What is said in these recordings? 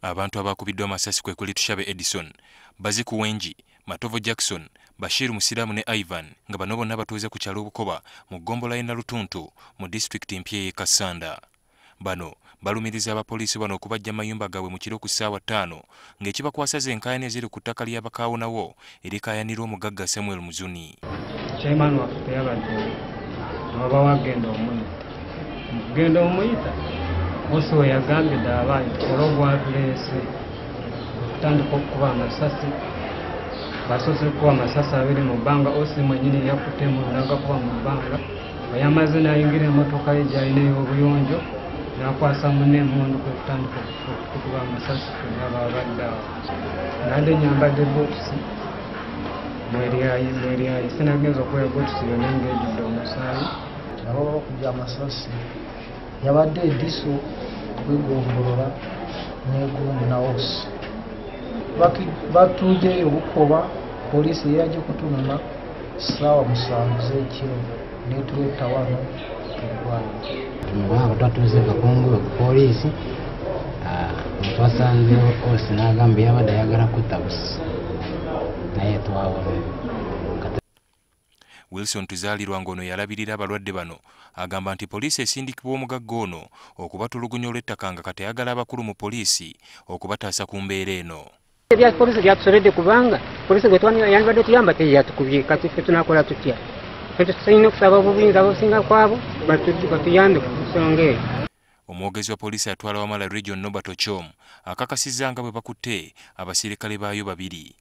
Abantu abakubiddwa amasasi kwe kuli Tushabe Edison, Baziku Wenji, Matovu Jackson, Bashir Musiramu ne Ivan nga bano bonna batuuze ku kyalo Bukoba mu ggombolola y'e Nalutuntu mu disitulikiti empya ey'e Kassanda. Bano balumiriza abapoliisi bano okubajja mayumba gaabwe mu kiro ku ssaawa 5 ng'ekibakwasa enkaayana eziri ku ttaka lya Bakaawonawo erikaayanirwa omugagga Samuel Muzuni. Chairman waffe yabadde oba wagenda omuyita mugenda omuyita bosi we yagambye ddala abayi olwogwatuleese okutandika okukuba amasasi. Basoose kukuba amasasi 2 mu bbanga, osi mwennyini yakutte emmundu n'agakuba mu bbanga. Bwe yamaze n'ayingira emmotoka ye gy'alina ey'obuyonjo n'akwasa munne emmundu kwe kutandika okukuba amasasi ffenna babadde awo. Nandye nyambadde buutusi mweryayi, sinagenza okuwa buutusi yonna ng'ejjudde omusaayi. Nabo bakubye amasasi, yabadde ediso kwegombolola n'egundi na osi. Batuujeyo Bukoba, poliisi yajja kutunona ssaawa 7 z'ekiro n'etuleeta wano eddwaliro. Tumubanga twatuuze Kakungu ku poliisi, twasanze osi n'agamba yabadde ayagala kutta busi naye twawona. Wilson Tuzaalirwa ng'ono yalabirira abalwadde bano agamba nti poliisi esindikibwa omugagga ono okubatulugunya olw'ettaka nga kati ayagala abakulu mu poliisi okubataasa ku mbeera eno. Ebya poliisi byatusobedde kubanga poliisi gwe yandibadde tuyamba teyatukubye, kati ffe tunakola tutya? Ffe tulina okusaba obuyinza obusinga kwabo batuyambe ku nsonga eyo. Omwogezi wa poliisi atwala Wamala Region Norbert Ochom akakasizza nga bwe bakutte abasirikale baayo 2.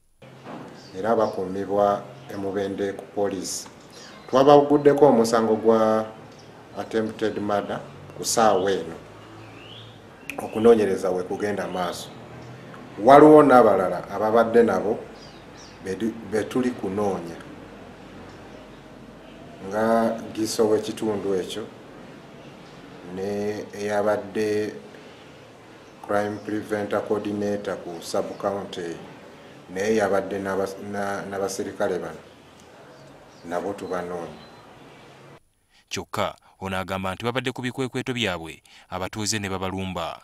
Era bakuumibwa e Mubende ku poliisi. Twabaguddeko omusango gwa attempted murder ku ssaawa eno okunoonyereza we kugenda maaso. Waliwo n'abalala ababadde nabo be tuli kunoonya nga Giso w'ekitundu ekyo ne eyabadde crime preventer coordinator ku sub county, naye yabadde n'abasirikale bano nabo tubanoonya. Kyokka ono agamba nti babadde ku bikwekweto byabwe abatuuze ne babalumba.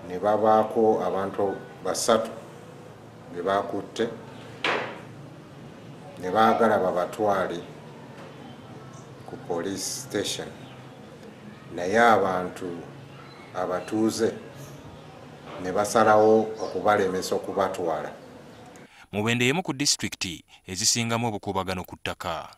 Ne babaako abantu 3 be bakutte ne baagala babatwale ku police station, naye abantu abatuuze ne basalawo okubalemesa okubatwala. Mubende y'emu ku disitulikiti ezisingamu obukuubagano ku ttaka.